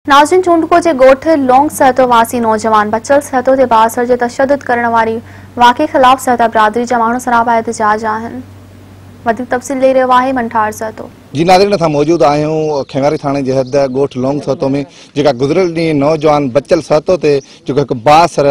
नाज़रीन चूंडको जे ॻोठ लोंग सहतो वासी नौजवान बचल सहतो ते बाअसर जे तशद्दुद करण वारी वाक़े ख़िलाफ़ सहता बिरादरी जा माण्हू सरापा एहतजाज आहिनि। वधीक तफ़सील ॾेई रहियो आहे मंठार सहतो। जी नाज़रीन, असां मौजूदु आहियूं खेमारी थाणे जे हद ॻोठ लोंग सहतो में, जेका गुज़िरियल ॾींहुं नौजवान बचल सहतो ते जेको हिकु बाअसर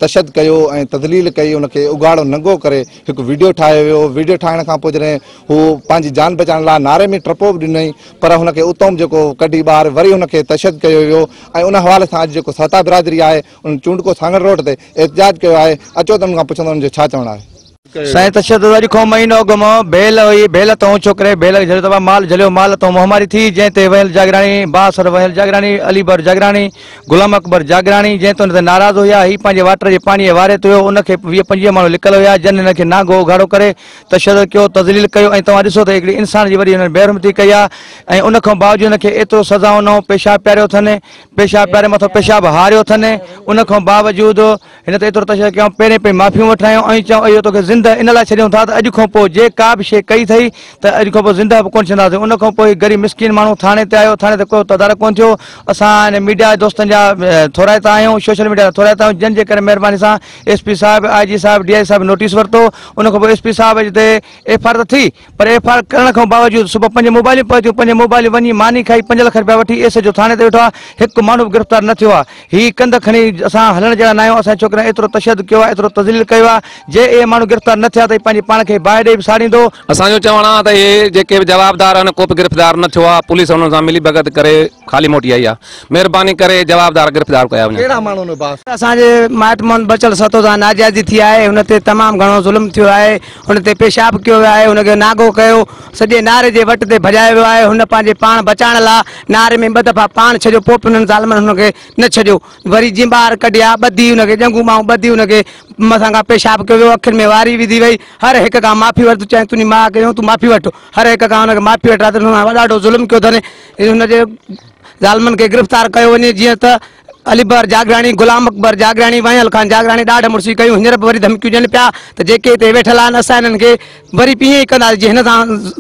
तशद कयो ऐं तदलील कई, उनखे उघाड़ो नंगो करे हिकु वीडियो ठाहियो वियो। वीडियो ठाहिण खां पोइ जॾहिं हू पंहिंजी जान बचाइण लाइ नारे में टपो बि ॾिनई, पर हुनखे उतां जेको कढी ॿाहिरि वरी हुनखे तशद कयो वियो। ऐं उन हवाले सां अॼु जेको सहता बिरादरी आहे उन चूंडको सांगड़ रोड ते एहतजाज कयो आहे। अचो त उन खां पुछंदो हुनजो छा चवणु आहे। साईं तशद्दुद अॼु खां महीनो अॻु में भेल हुई, भेल तो छोकिरे भेल झलियो त माल झलियो, माल तो महामारी थी, जंहिं ते वहिल जागराणी बासर वहिल जागराणी अलीबर जागराणी गुलाम अकबर जागराणी जंहिं ते हुन ते नाराज़ हुया। ही पंहिंजे वाटर जे पाणीअ वारे ते हुयो, उनखे 20-25 माण्हू लिकल हुया, जन हिनखे नांगो उघाड़ो करे तशद्दुद कयो, तज़लील कयो। ऐं तव्हां ॾिसो त हिकिड़ी इंसान जी वरी हुननि बेहरमती कई आहे। ऐं उन खां बावजूद हुनखे एतिरो सज़ाऊं न पेशाब पीआरियो अथनि, पेशाब पीआरे मथां पेशाब हारियो अथनि। उन खां बावजूद हिन ते एतिरो तशद्दुद कयऊं, पहिरीं पई माफ़ियूं वठायूं ऐं चऊं इहो तोखे ज़िंदा इन लाइ छॾियूं था त अॼु खां पोइ जे का बि शइ कई अथई त अॼु खां पोइ ज़िंदा बि कोन छॾंदासीं। उन खां पोइ ग़रीब मिसकीन माण्हू थाणे ते आयो, थाणे ते को तदारक कोन थियो। असां हिन मीडिया दोस्तनि जा थोराइता आहियूं, सोशल मीडिया जा थोराइता आहियूं, जंहिं जे करे महिरबानी सां एस पी साहिबु, आई जी साहिबु, डी I साहिबु नोटिस वरितो। उन खां पोइ एस पी साहिबु ते एफ आर त थी, पर एफ आर करण खां बावजूद सुबुह 5 मोबाइलूं पहुतियूं, 5 मोबाइल वञी मानी खाई 5 लख रुपया वठी एस एच ओ थाणे ते वेठो आहे, हिकु माण्हू बि गिरफ़्तार न थियो आहे। हीअ कंध खणी असां हलण जहिड़ा न आहियूं। असांजे छोकिरनि एतिरो तशद्दुद कयो आहे, एतिरो तज़लील कयो आहे, जे इहे माण्हू गिरफ़्तार न थिया त पंहिंजे पाण खे बाहि ॾेई बि साड़ींदो। असांजो चवणु आहे त इहे जेके बि जवाबदार आहिनि को बि गिरफ़्तार न थियो आहे, पुलिस हुननि सां मिली भगत करे ख़ाली मोटी आई आहे। महिरबानी करे जवाबदार गिरफ़्तार कया वञनि। कहिड़ा माण्हू हुन बास? असांजे माइट मन बचल सतो सां नाजाइज़ी थी आहे, हुन ते तमामु घणो ज़ुल्म थियो आहे, हुन ते पेशाब कयो वियो आहे, हुनखे नागो कयो, सॼे नारे जे वट ते भॼायो वियो आहे। हुन पंहिंजे पाण बचाइण लाइ नारे में 2 दफ़ा पाण छॾियो, पोइ बि हुननि ज़ालिमनि हुनखे न छॾियो। वरी जीअं ॿाहिरि कढिया, ॿधी हुनखे ॼंगूं माऊं ॿधी हुनखे मथां खां पेशाब कयो वियो, अखियुनि में वारी विधी वई। हर हिक खां माफ़ी वरित, चाहे तुंहिंजी माउ कयूं तूं माफ़ी वठि, हर हिक खां हुनखे माफ़ी वठा त हुन ॾाढो ज़ुल्म कयो अथनि। हुनजे ज़ालिमनि खे गिरफ़्तार कयो वञे, जीअं त अलीबर जागराणी, गुलाम अकबर जागराणी, वहियल खान जागराणी ॾाढ मुड़सी कयूं। हींअर बि वरी धमकियूं ॾियनि पिया त जेके हिते वेठल आहिनि असां हिननि खे वरी बि ईअं ई कंदासीं, जीअं हिन सां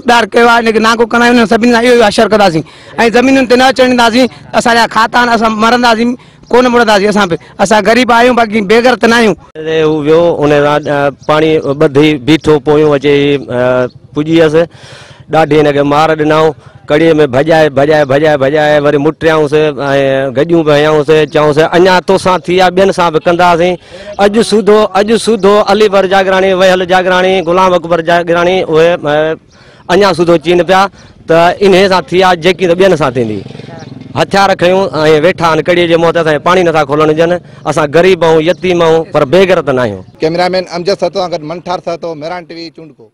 ॾाढ कयो आहे, हिनखे नागो कंदा आहियूं, हिननि सभिनी सां इहो ई हशर कंदासीं ऐं ज़मीनुनि ते न अचण ॾींदासीं। असांजा खाता आहिनि, असां मरंदासीं कोन मुड़ंदासीं। असां बि असां ग़रीब आहियूं, बाक़ी बेघर त न आहियूं। हू वियो उन सां पाणी ॿधी बीठो, पोयूं अचे पुॼी वियसि, ॾाढी हिनखे मार ॾिनऊं, कड़ीअ में भॼाए भॼाए भॼाए भॼाए वरी मुटियाऊंसि ऐं गॾियूं बि हयाऊंसि, चऊंसि अञा तोसां थी आहे, ॿियनि सां बि कंदासीं। अॼु सुधो अलीबर जागराणी, वहियल जागराणी, गुलाम अकबर जागराणी उहे अञा सुधो चीन पिया त इन सां थी आहे, जेकी त ॿियनि सां थींदी। हथियार खयूं ऐं वेठा आहिनि कड़ीअ जे मुंहं ते, असांखे पाणी नथा खोलण ॾियनि। असां ग़रीब आहियूं, यतीम आहियूं, पर बेगरत न आहियूं। कैमरामैन अमजद सहतो सां गॾु मंठार सहतो, मेहरान टीवी, चूंडको।